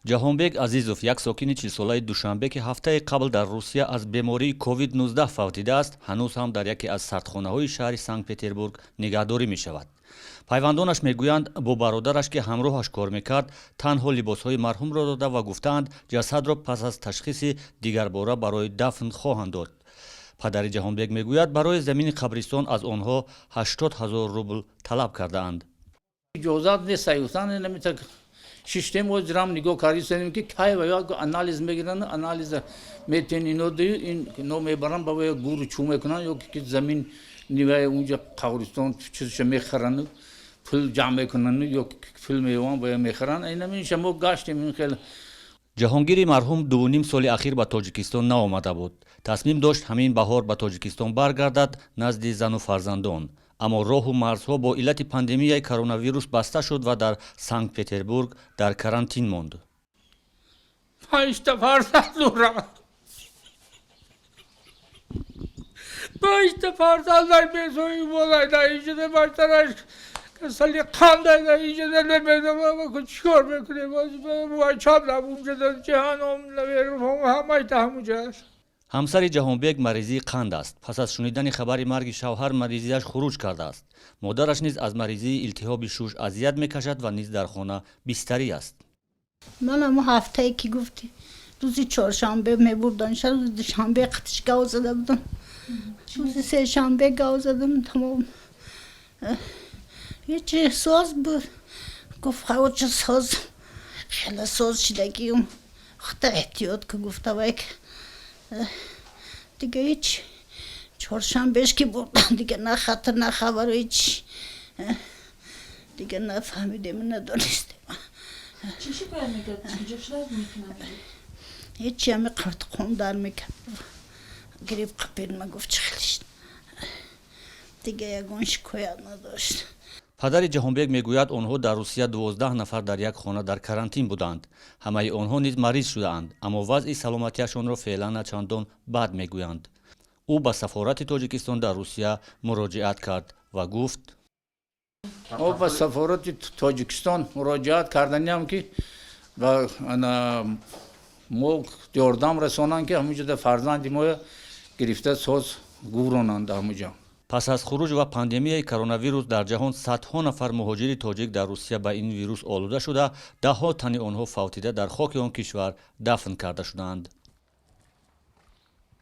Ҷаҳонбек Азизов, як сокини 40-солаи Душанбе, ки ҳафтаи қабл дар Русия аз бемории COVID-19 фавтидааст, ҳанӯз ҳам дар яке аз сардхонаҳои шаҳри Санкт Петербург нигаҳдорӣ мешавад. Пайвандонаш мегӯянд, бо бародараш, ки ҳамроҳаш кор мекард, танҳо либосҳои марҳумро дода ва гуфтаанд, ҷасадро пас аз ташхиси дигарбора барои дафн хоҳанд дод. Падари Ҷаҳонбек мегӯяд, барои замини қабристон аз онҳо 80 000 рубл талаб кардаанд. Иҷозат нест, шиштем, ҳозирам нигоҳ кардистем, ки кай ва ё анализ мегиранд, анализа метен, ино ино мебаранд, ба гуру чӯ мекунанд ё ки замин ниваи унҷа қабристон чизша мехаранд, пул ҷамъ мекунанд ё пул меёванд, ба мехаранд. Инаминша мо гаштем ин хел. Ҷаҳонгири марҳум 2,5 соли ахир ба Тоҷикистон наомада буд. Тасмим дошт, ҳамин баҳор ба Тоҷикистон баргардад, назди зану фарзандон, аммо роҳу марзҳо бо иллати пандемияи коронавирус баста шуд ва дар Санкт Петербург дар карантин монд. Панҷта фарзанд дорам, панҷта фарзандар бесои болайда иҷода, баштараш касали қандайда иҷода, намедонам чикор мекунем. Чабдам унҷода ҷаҳаном наверам, ҳамаи ҳамуҷа аст. Ҳамсари Ҷаҳонбек маризии қанд аст. Пас аз шунидани хабари марги шавҳар маризиаш хуруҷ кардааст. Модараш низ аз маризии илтиҳоби шуш азият мекашад ва низ дар хона бистарӣ аст. Ман ҳамо ҳафтае, ки гуфтӣ, рӯзи чоршанбе мебурдан, ша рӯзи душанбе қатиш гав зада будам, рӯзи сешанбе гав задам, тамом, ҳечи соз буд. Гуфт, ҳавоча соз, хеле соз шидагиюм, худта эҳтиёт ку, гуфта вай. Дига ҳеч, чоршанбеш ки бурдан, дига на хатр, на хабару, ҳеч дига нафаҳмидем, надонистем. Чӣ шикоят мекард? Куҷош дард мекунад? Ҳечи, ҳами қартқон дар мекард, грипп қапид, ма гуфт, чӣ хелиш, дига ягон шикоят надошт. Падари Ҷаҳонбек мегӯяд, онҳо дар Русия 12 нафар дар як хона дар карантин буданд. Ҳамаи онҳо низ мариз шудаанд, аммо вазъи саломатиашонро феълан на чандон бад мегӯянд. Ӯ ба сафорати Тоҷикистон дар Русия муроҷиат кард ва гуфт: Мо ба сафорати Тоҷикистон муроҷиат карданиам, ки мо ёрдам расонанд, ки ҳамуҷода фарзанди моя гирифта соз гуронанд ҳамуҷа. Пас аз хуруҷ ва пандемияи коронавирус дар ҷаҳон садҳо нафар муҳоҷири тоҷик дар Русия ба ин вирус олуда шуда, даҳҳо тани онҳо фавтида дар хоки он кишвар дафн карда шудаанд.